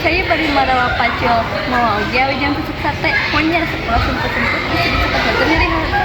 Cai bari marawa pacul, mawa oge awi jang tusuk sate. Mun nya resep ulah sempet-sempet bisi dicokot nyeri hate.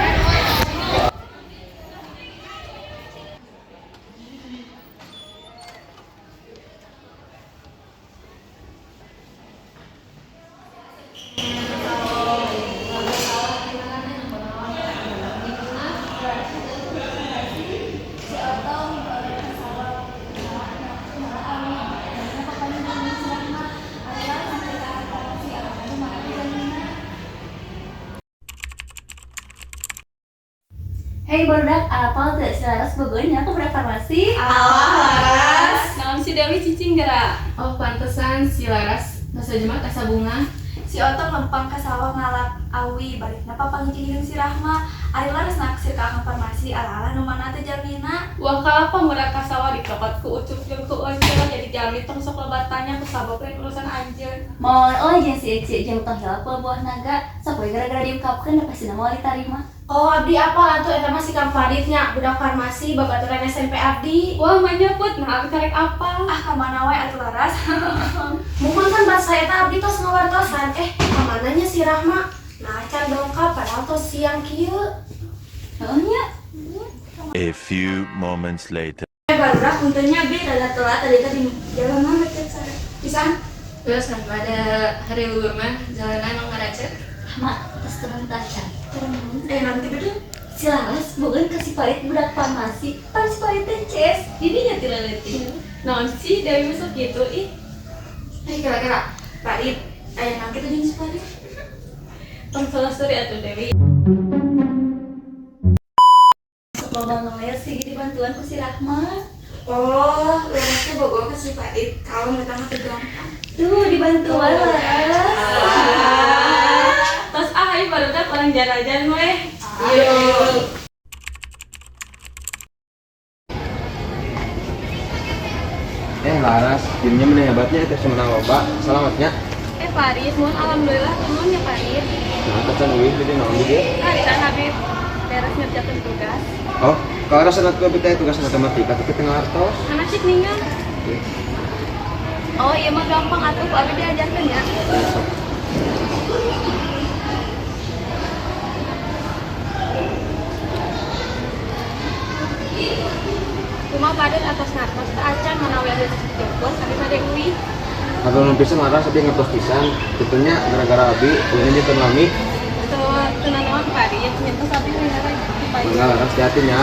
Hei barudak, apal teu si Laras bogoh nya ka budak farmasi? Alah Laras. Naon si Dewi cicing geura? Oh, pantesan si Laras masa Jumat asa bunga. Si Otong lempang ka sawah ngalak awi, balikna papanggih jeung hidung si Rahma. Ari Laras naksir ka akang farmasi, alah-alah nu mana teh jalmina. Wah kalapa budak ka sawah dicokot ku Ucup jeung ku Ece jadi jalmi tong sok loba tanya kusabab lain urusan anjeun. Mawa oge jeung si Ece jeung tong hilap buah naga, sapoe gara-gara diungkapkeun da pastina moal ditarima. Oh, abdi apal atuh eta mah si Kang Farid nya, budak farmasi babaturan SMP abdi. Wah manyeput, nah abi karek apal. Ah ka mana wae atuh Laras? Muhun kan basa eta abdi tos ngawartosan. Eh, ka mana nya si Rahma? Nah, can dongkap padahal tos siang kieu. Heuh nya. A few moments later. Eh barudak punten nya bi rada telat tadi teh di jalanan macet sare. Pisan. Terus pada hari libur mah jalanan emang ngaracet. Mak, tos turun tacan. Eh nanti dulu. Si Laras bogoh ka si Farid budak farmasi, pan si Farid teh CS, didinya ti leutik. Naon sih Dewi masuk gitu ih. Eh, kira-kira Farid aya naon kitu jeung si Farid? Tong salah suri atuh Dewi. Sok loba ngeles sih dibantuan ku si Rahma. Oh, Laras teh bogoh ka si Farid. Kalau eta mah teu gampang. Tuh dibantuan Laras. Tos ah ayo barudak urang jarajan weh. Ayo. Eh Laras, dirinya mana hebatnya itu menang loba. Selamatnya. Eh Farid, mohon alhamdulillah nuhun ya Farid. Nah, kacan uih jadi naon di dia? Ah, di tanah Habib beres ngerjakeun tugas. Oh, kalau Laras anak gue teh tugas matematika tapi tengah artos. Mana cik ningal? Oh iya mah gampang atuh ku abi diajarkeun ya. Besok. Kumaha Farid atos ngartos teu acan manawi abi tos dijemput abi bade uih. Atau nu pisan Laras abi ngertos pisan. Tentunya gara-gara abi uihnya jadi lami. Teu teu nanaon Farid, nyentuh abi we di payun. Enggak Laras hati-hati nya.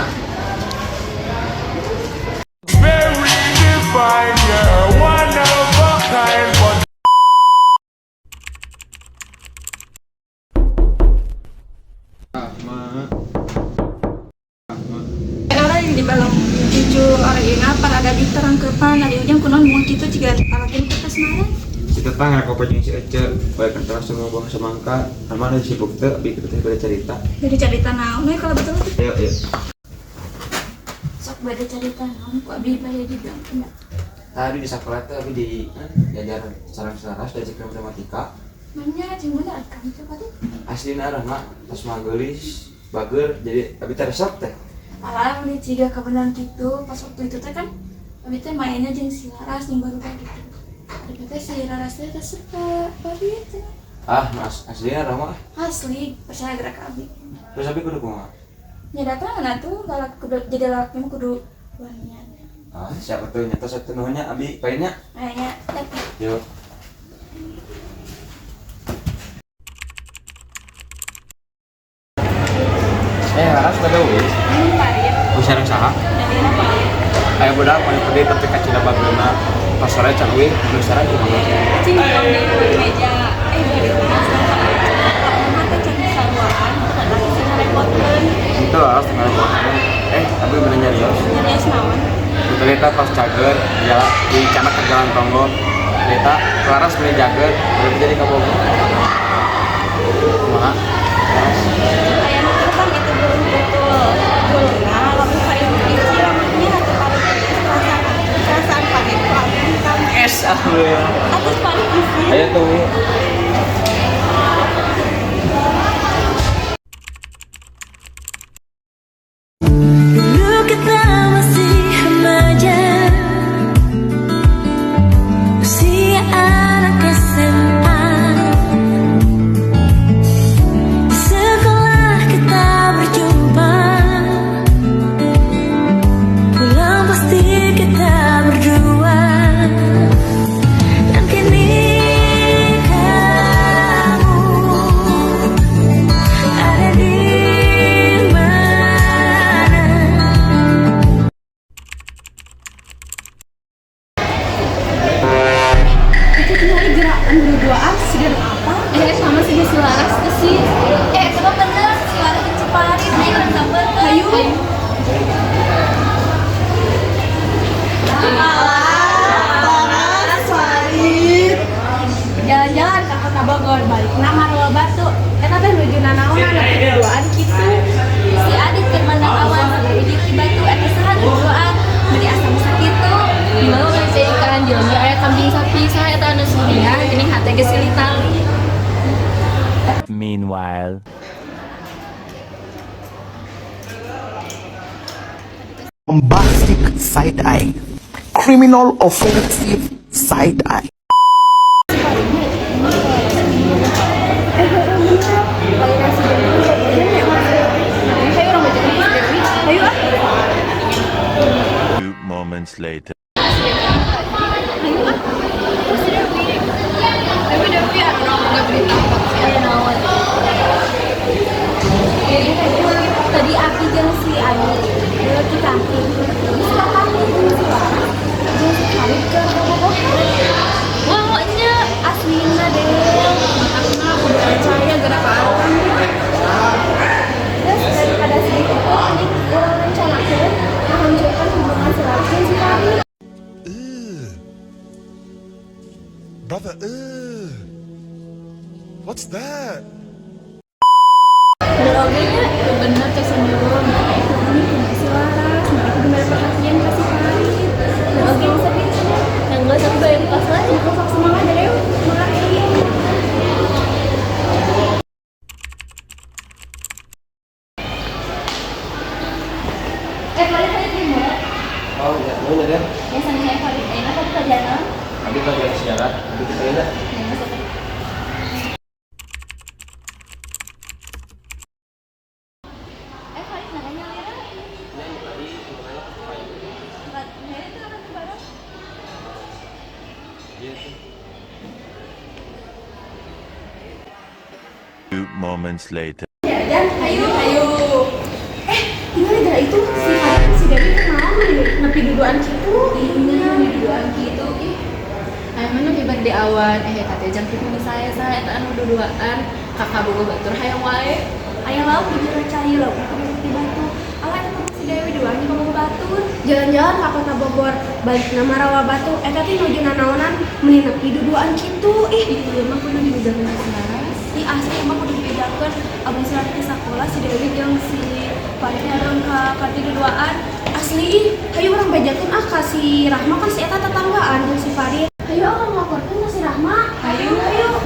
Very divine, you're one of a kind, but Rahma. Rahma. Orang yang di balong cucu orang ina para ada di terangkepan ari ujang kunaon mun kitu jiga talakin ke kasmaran. Si tetang ngakopo jeung si Ece, bae kan terus semua buah semangka. Rahma ada sibuk teu abi kitu teh bade cerita. Jadi cerita naon we kalau betul tuh. Ayo, ayo. Sok bade cerita naon ku abi bade dibilang nya. Tadi di sekolah teh abi di kan diajar sareng Laras diajarkeun matematika. Manya jeung bener kamu coba tuh. Aslina Rahma tos mah geulis, bager jadi abi teh resep teh. Malah beli ciga kebenaran gitu pas waktu itu teh kan abi teh mainnya jeung si Laras yang baru kayak gitu. Abi teh si Laras teh resep ka Farid teh. Ah, mas, aslinya Rahma. Asli percaya gerak abi. Terus abi kudu kumaha? Nya datang atuh lalaki kudu jadi lalaki mah kudu wanian. Ah, siapa tuh nyata satu nuhunnya abi painnya. Kayaknya tapi Yuk. Eh, Laras pada wis. Farid, Wis sareng saha? jadi Farid. Aya budak paling pedih tapi kacida bageuna. Pas sore can uih, nu sareng kumaha? Cing tong di meja. Eh bade kumaha sareng Ece. Mah teh can saruaan, laki sing ngarepotkeun. Itu Laras tengah repotkeun. Eh, abi bener nyarios. Nyarios naon? Ternyata pas cager, jalan di canak ke jalan tonggo. Ternyata Laras beli jager, berarti jadi kabogo. Kumaha? Laras. Aya nu tentang itu belum betul. Kuluna lamun ka ibu Ici lamunnya atuh Farid perasaan perasaan Farid ku abi kan. Es, alhamdulillah. Atus Farid isi. Ayo tuh. Wi. Dulu kita masih remaja, usia anak. Bogor, balikna marawa batu. Eta teh nuju nanaonan nepi duduan kitu. Si Adit keur mandang awan sampai di batu eta saha nu duduan meuni asa masa kitu. Di mana orang ikan di lembur aya kambing sapi saha eta anu suriah geuning hate geus silih tali. Meanwhile. Bombastic side eye, criminal offensive side eye. Hayu urang baca si Dewi. Hayu ah. Few moments later. Hayu ah. Si Dewi. Tapi Dewi anu boga berita Aya naon? Tadi Aki jeung si Adi leuwat di kantin. Terus kapanggih jeung si Laras jeung si Farid keur bobogohan. Wah, nya Aslina deh. Matakna kudu percaya gerak ka urang. Terus daripada sedih itu mending urang rencanakeun menghancurkan hubungan si Laras jeung si Farid. Ugh. Brother, ugh. What's that? Bener oge nya. Bener cek sendiri. Ini punya si Laras, mereka kudu mere perhatian ka si Farid. Bener oge masa gitu. Yang geus tapi bayar pas lah. Aku sok semangat deh, semangat iya. Eh, Farid tadi di mana? Oh iya, mau ya. Ya, sama saya Farid. Enak apa pelajaran? Abi pelajaran sejarah, abi kita ya. Ya, masuk. Eh, Farid nanya lira. Ini tadi sebenarnya kayu. Nah, itu kan bareng. Iya sih. Few moments later. Dan ayo, ayo. Eh, tinggal gara itu si Farid si Dewi kenalan nepi duduan kitu. Iya, duduan kitu ih. Aya mana hebat di awan, eh eta teh jang kitu saya saha eta anu duduaan kakak bogo batur hayang wae. Aya lauk di jero cai lauk di batu. Alah eta si Dewi duanya kamu batur. Jalan-jalan ka kota Bogor, balikna marawa batu. Eta teh nuju nanaonan meuni nepi duduan kitu. Ih, Iya mah kudu dibejakeun ka si Laras. Ih asli emang kudu dibejakeun abang si Laras di sekolah si Dewi jeung si Farid bareng ka kantin duduaan. Asli ih, hayu urang bejakeun ah ka si Rahma, kan si eta tetanggaan jeung si Farid. Hayu ah urang laporkeun ka si Rahma. Hayu. Hayu.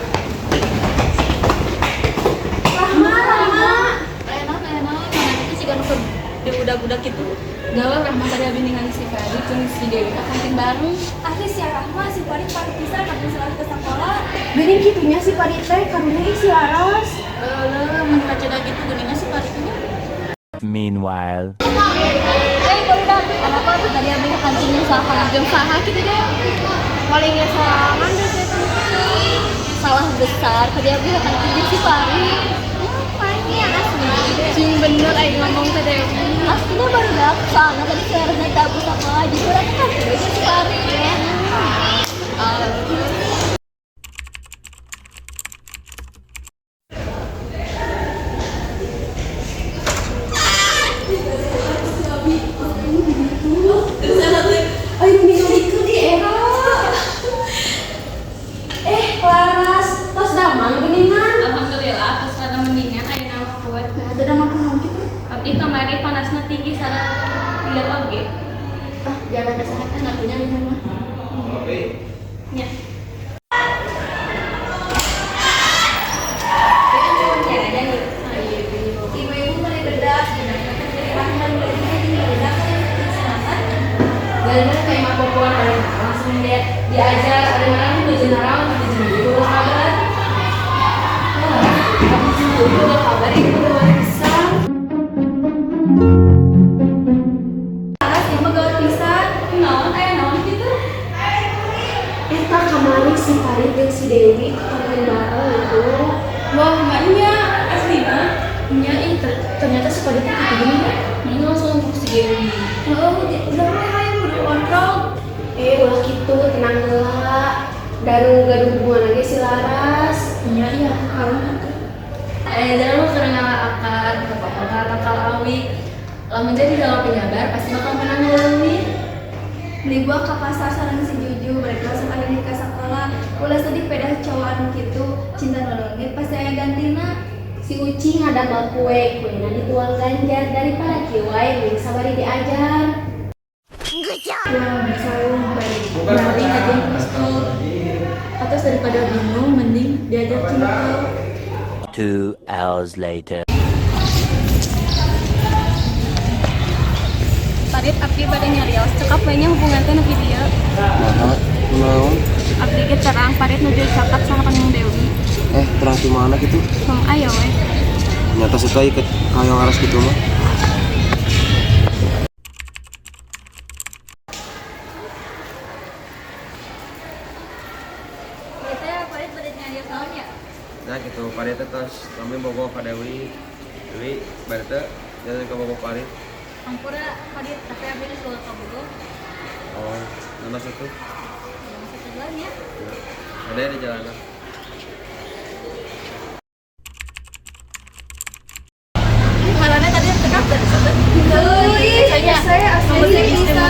Rahma, Rahma. Aya naon, mana itu sih kan keur diudag-udag kitu. Gawe Rahma tadi abi ningali si Farid jeung si Dewi ka kantin bareng. Asli si Rahma si Farid parah pisan abang si Laras ke sekolah. Geuning kitunya si Farid teh karunya ih si Laras. Leuh, mun kacida kitu geuningan si Farid nya. Meanwhile. Eh, barudak, apa tuh tadi abis ke kantin jeung saha? Jeung saha kitu deh. Paling sorangan deh saya. Salah besar, tadi abis ke kantin jeung si Farid. Makanya asli. Cing bener aing ngomong teh Dewi. Aslinya barudak, soalnya tadi si Laras naik tabu sekolah, jadi urang ke kantin jeung si Farid. Ya. Ayo ningalikeun di era. Eh, Laras, tos damang geuningan. Alhamdulillah, tos rada mendingan ayeuna mah kuat. Nah, teu damang kunaon kitu? Abdi kamari panasna tinggi sareng lieur oge. Ah, jaga kesehatan atunya minum mah. Oke. Nya. Ibu-ibu mulai bedak, jadi Rahman bedak Dan kayak mah popoan langsung dia diajar ada mana nu jenarang di jeung udah kabar. Wah, abdi juga udah kabar ibu udah pisan. Laras ieu mah gawat pisan. Naon aya naon kitu? Eta kamari si Farid jeung si Dewi ketemu bareng itu. Wah, maknya aslina. Nya ih ternyata si Farid teh kitu gini nya. Mending langsung untuk si Dewi. Oh, udah mah hayang kudu kontrol. Eh, ulah kitu, tenang heula. Dan gaduh hubungan lagi si Laras. Nya iya karena tuh. Eh, jangan lu keur ngala akar, kepotong ka tangkal awi. Lamun jadi dalam penyabar pasti bakal menang leuwih. Beli buah ke pasar sareng si Juju, mereka langsung ada di sekolah. Ulah sedih pedah cowok anu kitu. Cinta Si Uci ngadamel kue, kuena dituang ganjar, daripada kieu wae mending sabari diajar. Ya bisa lu bari aja pistol. Atau daripada bingung mending diajak cinta. 2 hours later. Farid, abdi bade nyarios cekap we nya hubungan teh nepi dieu. Nah, kunaon? Abdi ge terang Farid nuju caket sama Kang Dewi. Eh, terang di mana gitu? Ayo we. Nyata suka ikut kayak waras gitu mah. Kita Farid bade nyarios naon ya? Nah gitu, Farid teh tos kami bogoh ka Dewi. Dewi, bade teh jalan ke bogoh Farid. Ampura Farid, tapi abdi geus boga kabogoh. Oh, nama satu. Ya masa duluan ya. Ada di jalanan. Marana tadi cekap dari sana. Saya asli bisa.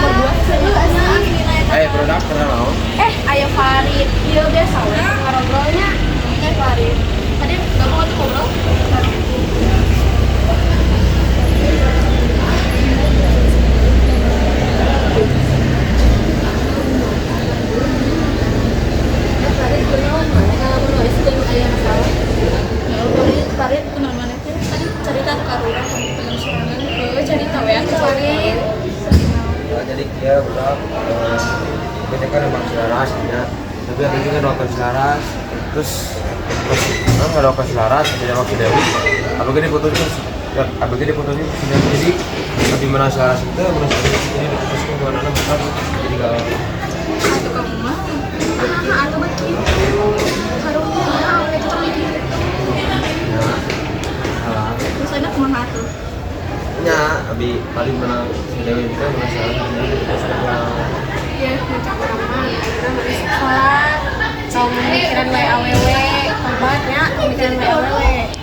Eh, produk pernah mau? Eh, ayo Farid. Iya biasa we ngobrolnya. Eh Farid. Tadi enggak mau tuh ngobrol. Eh, Farid kunaon maneh ngalamun wae sih jeung aya masalah. Ya, Farid, Farid kunaon maneh teh tadi cerita ka urang temen sorangan heuh cerita we atuh Farid. Ya, jadi dia udah kita kan emang selaras ya. Tapi ada juga nonton selaras. Terus terus kan nggak nonton selaras, tidak waktu Dewi. Apa gini putusin? Ya, apa gini putusin? Si Dewi jadi lebih menang selaras itu, menang selaras itu, jadi diputuskan ke mana mana jadi galau. Atuh kamu mah. Nah, atau begitu. Karunya awewe teh tong mikir gitu. Ya, salah. Terus enak kumaha atuh? Ya, abi paling menang si Dewi itu menang selaras jadi diputuskan galau. Ya, macam urang mah ya, urang harus sholat. Tong mikiran wae awewe, tobat nya, tong mikiran wae awewe.